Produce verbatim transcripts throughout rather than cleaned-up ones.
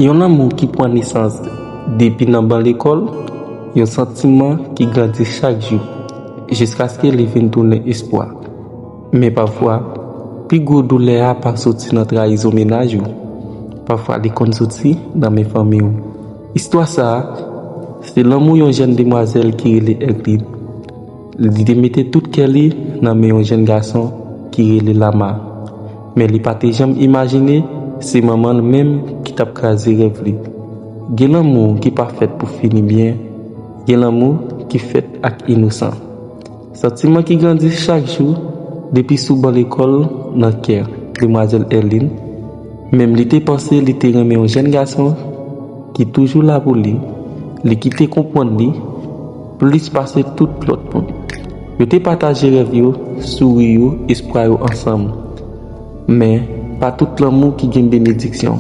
Yon lanmou ki pran nesans depi nan ban lekòl, yon santiman ki grandi chak jou, jiskaske li vin tounen espwa. Men pafwa, pi gwo doulè a pa soti nan trayizon mennaj ou. Pafwa, li konn soti nan men fanmi w. Istwa sa a, se lanmou yon jèn demwazèl ki rele Erline. Li te mete tout kè li nan men yon jèn gason ki rele Lama. Men li pa te janm imajine se manman l menm ki t ap kraze rèv li. Gen lanmou ki pa fèt pou fini byen, gen lanmou ki fèt ak inosan. Santiman ki grandi chak jou, depi sou ban lekòl nan kè demwazèl Erline. Menm li te panse li te renmen yon jèn gason ki toujou la pou li, li ki te konprann li plis pase tout lòt moun. Yo te pataje rèv yo, souri yo, espwa yo ansanm. Men, pa tout lanmou ki gen benediksyon.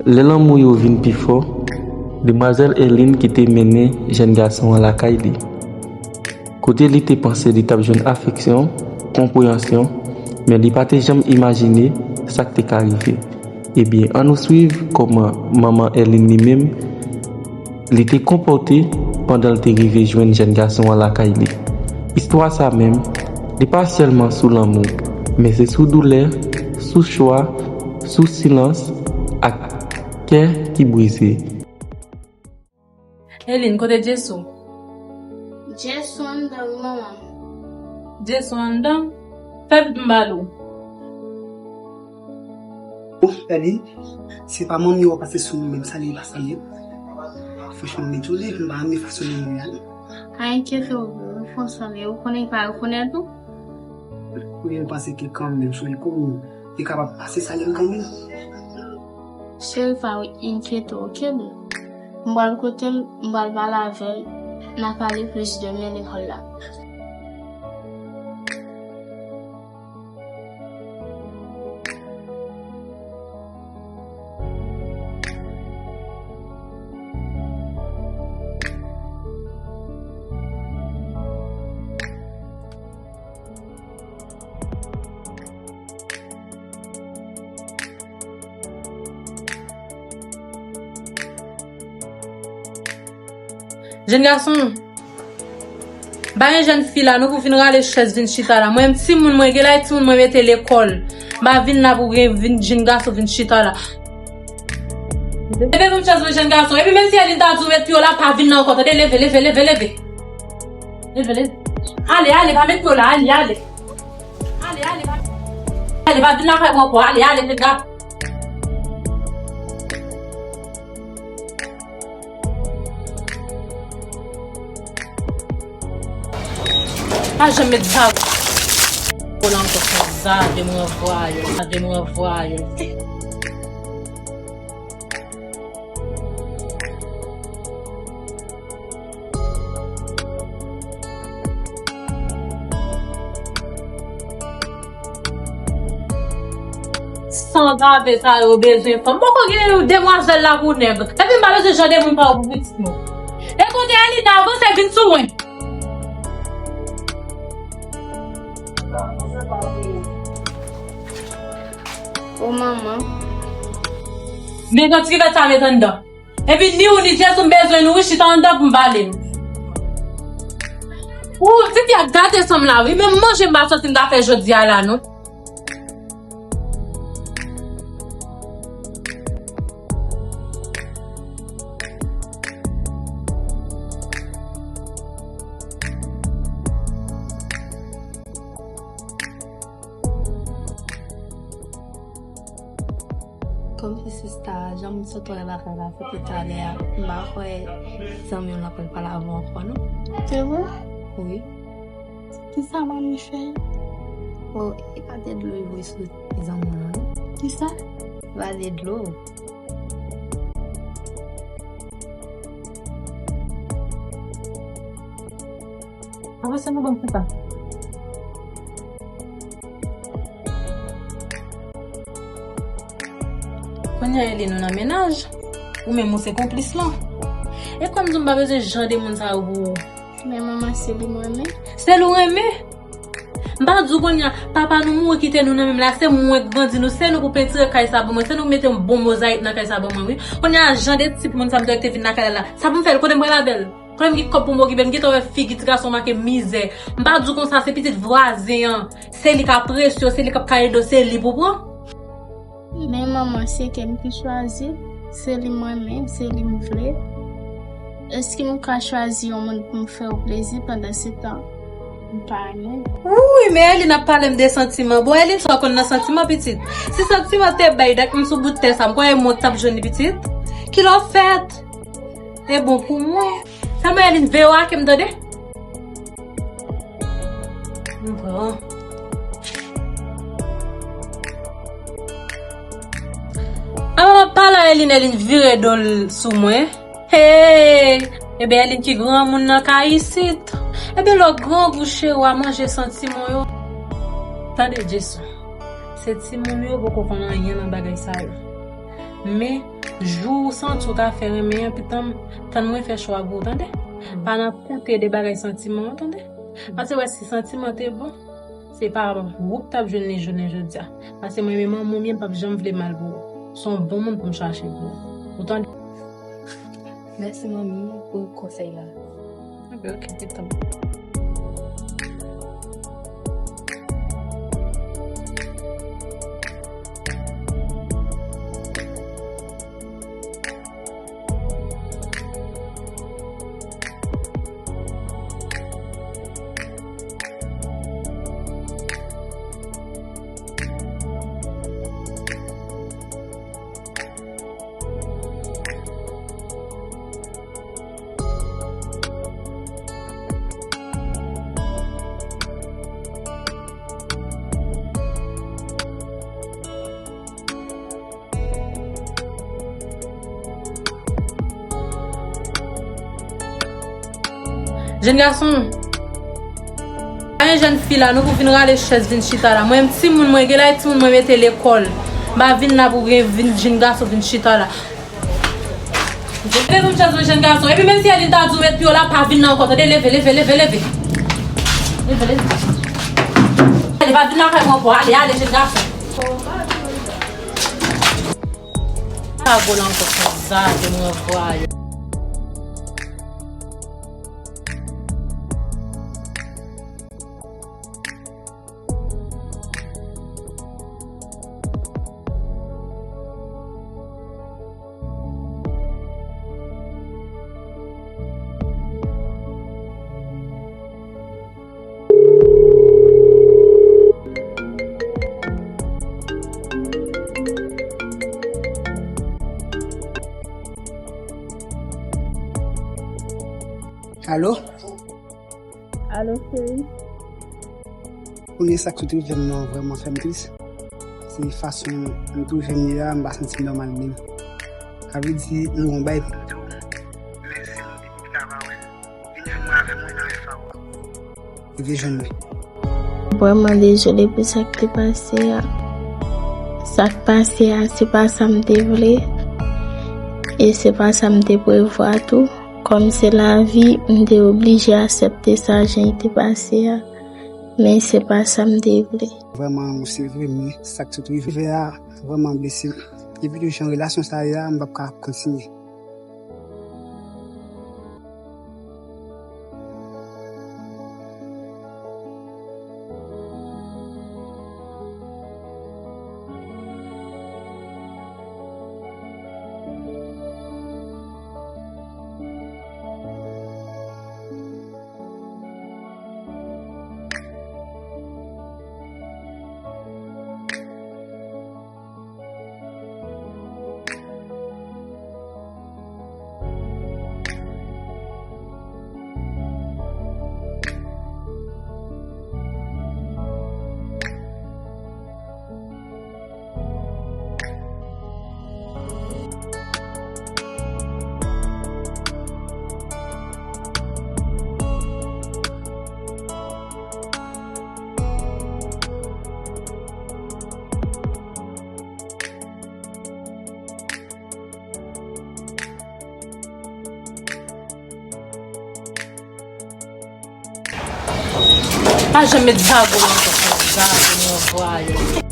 Lè lanmou yo vin pi fò, demwazèl Erline ki te mennen jèn gason an lakay li. Kote li te panse li t ap jwenn afeksyon, konpreyansyon, men li pa te janm imajine sa k te ka rive. Ebyen, ann nou swiv kòman manman Erline li menm, li te konpòte pandan l te rive jwenn jèn gason an lakay li. Istwa sa menm, li pa sèlman sou lanmou, men se sou doulè, sou chwa, sou silans, ak kè ki brize. Erline, kote Djeso? Djeso anndan wi, manman. Djeso anndan? Fè vit m ba l ou. Bon, Erline, se pa manmi w ap pase sou mwen menm, salye pa salye. Franchman, m etone, m pa renmen fason manmi w ye a non. Pa enkyete w, m fè w salye, ou konnen li pa rekonèt ou. Wi, m panse ke kanmenm, cheri, kòm li kapab pase salye l kanmenm. Cheri, pa enkyete w, oke, boo? M pral kote l, m pral pale avè l, n a pale plis demen lekòl la. Jèn gason, ba yon jèn fi la, nou pou vin rale chèz vin chita la. Mwen menm timoun mwen gen la, e timoun mwen mete lekòl. M pa vin la pou gen vin jèn gason vin chita la. Leve pou m chèz mwen jèn gason. Epi menm si Erline ta di w met pye w la, pa vin la ankò, tande, leve, leve, leve, leve. Leve, leve. Ale, ale, pa met pye w la, ale, ale. Ale, ale, pa, ale, pa vin lakay mwen ankò, ale, ale, jèn gason. Pa janm met vag. Vòlè ankò, sa demen vwayou, sa demen vwayou. Sanzave sa yo bezwen fanm. Poko gen demwazèl la pou nèg. Epi m pa bezwen jan de moun pa yo pou pitit mwen. E kote Erline, avanse vin sou mwen. O manman. Men gad ti kivèt sa met anndan. Epi ni ou ni Djeso m bezwen nou wi, chita anndan pou m pale nou. Ou, ti fi a gate san m la wi, menm manje m pa santi m ta fè jodi a la non. Kòmsi sista, jan m sot wè lakay la, se pou talè a, m pa kwè zanmi w lan pral pale avè w ankò non. Se vre? Wi. Kisa manmi fè? O, e pa de dlo li voye sou zanmi w lan non. Kisa? E pa de dlo. Avanse nou ban m kontan. Kounye a Erline, nou nan mennaj. Ou menm ou se konplis lan. E kòm di m pa bezwen jan de moun sa yo pou ou. Men manman, se li m renmen. Se li w renmen? M pa di w kounye a, papa nou mouri kite nou nan menm la, se mwen k grandi nou, se nou pou pentire kay sa ban mwen, se nou k mete yon bon mozayik nan kay sa ban mwen, wi. Kounye a, jan de tip moun sa m te vin lakay la la, sa pou m fè l, kote m pral avè l? Kote m gen kòb pou m okipe, m gentan wè figi ti gason make mizè. M pa di w konsa, se pitit vwazen an, se li k apresye w, se li k ap ka ede w, se li pou pran. Men manman, se kè m ki chwazi l, se li m renmen, se li m vle. Èske m ka chwazi yon moun pou m fè w plezi pandan se tan m pa renmen l? Wouy, men Eline ap pale m de santiman. Bon, Eline, sa w konn nan santiman, pitit? Si santiman te bay dat m sou bout tè sa, m kwè m t ap jwenn li, pitit. Kilè w fèt? Te bon pou mwen. Sèlman Eline veye w ake m, tande. M pran. Avan m ap pale a Eline, Eline vire do l sou mwen. Hey! Ebyen, Eline ki granmoun nan kay isit. Ebyen, lè w grangou, cheri, w a manje santiman yo. Tande, Jason. Se timoun yo poko konn anyen nan bagay sa yo. Men, jou ou santi w ta fè renmen an, pitanm, tann mwen fè chwa pou ou, tande? Pa nan koute de bagay santiman an, tande? Paske wè, si santiman te bon, se pa ou k t ap jwenn li jounen jodi a. Paske mwen menm, manman w byen, m p ap janm vle mal pou ou. Se yon bon moun pou m chache pou ou. Ou tande? Mèsi, manmi, pou konsèy la. Ok, ok, pitanm. Jèn gason, pa gen jèn fi la, nou pou vin rale chèz, vin chita la. Mwen menm timoun mwen gen la, e timoun mwen mete lekòl. M pa vin la pou gen vin jèn gason vin chita la. Leve pou m chèz mwen, jèn gason. Epi menm si Eline ta di w met pye w la, pa vin la ankò, tande, leve, leve, leve, leve. Leve, leve. Ale, pa vin lakay mwen ankò, ale, ale, jèn gason. Pa gwo la ankò, sa, ke mwen vwa yo. Alo? Alo, cheri. Kounye sa k sot rive m nan vrèman fè m tris. Se fason m twouve m ye a, m pa santi m nòmal menm. Sa vle di, m gon bay pou m di w. Men si m di m ta pa wè l, vin jwenn mwen avè m wi nan rèv sa w rive jwenn mwen. Vrèman dezole pou sa k te pase a. Sa k pase a, se pa sa m te vle. E se pa sa m te prevwa tou. Kòm se lavi, m te oblije aksepte sa jan l te pase a. Men se pa sa m te vle. Vrèman, se vre, men sa k sot rive a, vrèman blese m. Epi tou, jan relasyon sa ye a, m p ap ka kontinye. Pa janm met zago ankò, zago nan vwa yo.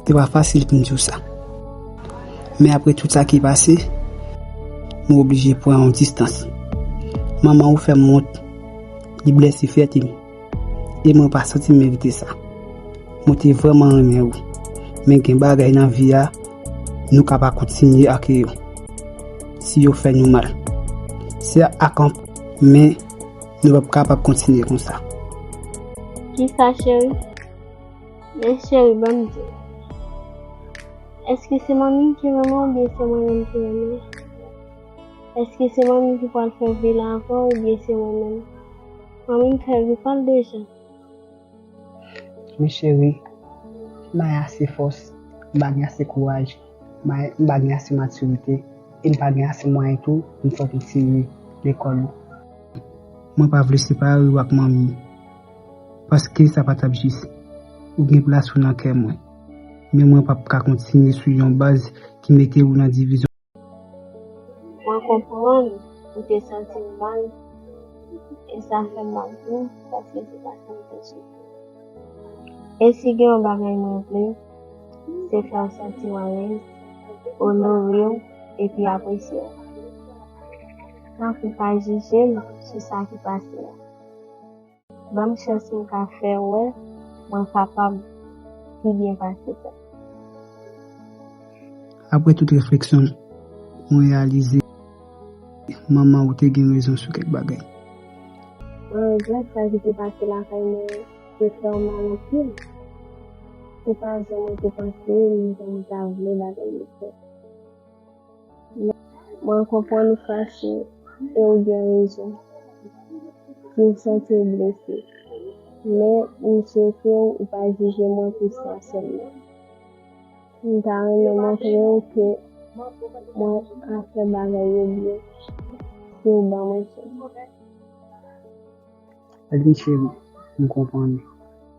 Se pa fasil pou m di w sa. Men apre tout sa ki pase, mwen oblije pran yon distans. Manman w fè m wont, li blese fyète m. E mwen pa santi m merite sa. Mwen te vrèman renmen w. Men gen bagay nan vi a, nou ka pa kontinye ak yo. Si yo fè nou mal. Se ak anp, men nou p ap kapab kontinye konsa. Kisa, cheri? Men cheri, ban m di w. Èske se manmi m ki renmen w oubyen se mwen menm ki renmen w? Èske se manmi m ki pral fè vi la avè w oubyen se mwen menm? Manmi m fè vi pa l deja. Men cheri, m pa gen ase fòs, m pa gen ase kouraj, m pa, m pa gen ase matirite, e m pa gen ase mwayen tou pou m fè w kontinye lekòl ou. Mwen pa vle separe w ak manmi w, paske sa pa t ap jis. Ou gen plas ou nan kè mwen, men mwen p ap ka kontinye sou yon baz ki mete w nan divizyon. Mwen konprann ou te santi w mal, e sa fè m mal tou, paske se pa sa m te swete. E si gen yon bagay mwen vle, se fè w santi w alèz, onore w, epi apresye w. Tanpri pa jije m sou sa ki pase a. Ban m chans pou m ka fè w wè mwen kapab pi byen pase sa. Apre tout refleksyon, mwen reyalize manman ou te gen rezon sou kèk bagay. Mwen regrèt sa ki te pase lakay mwen te fè w mal anpil. Se pa jan mwen te panse ni jan mwen ta vle bagay yo fèt. Mwen konprann ou fache e ou gen rezon si w santi w blese. Men, m swete w pa jije mwen pou sa sèlman. M ta renmen montre w ke mwen ka fè bagay yo byen si w ban mwen chans. Adeline cheri, m konprann ou.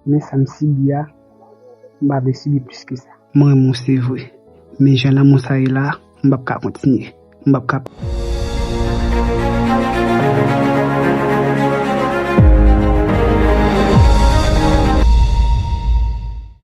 Men sa m sibi a, m pa vle sibi plis ke sa. Mwen renmen w se vre, men jan lanmou sa ye la, m p ap ka kontinye. M p ap ka.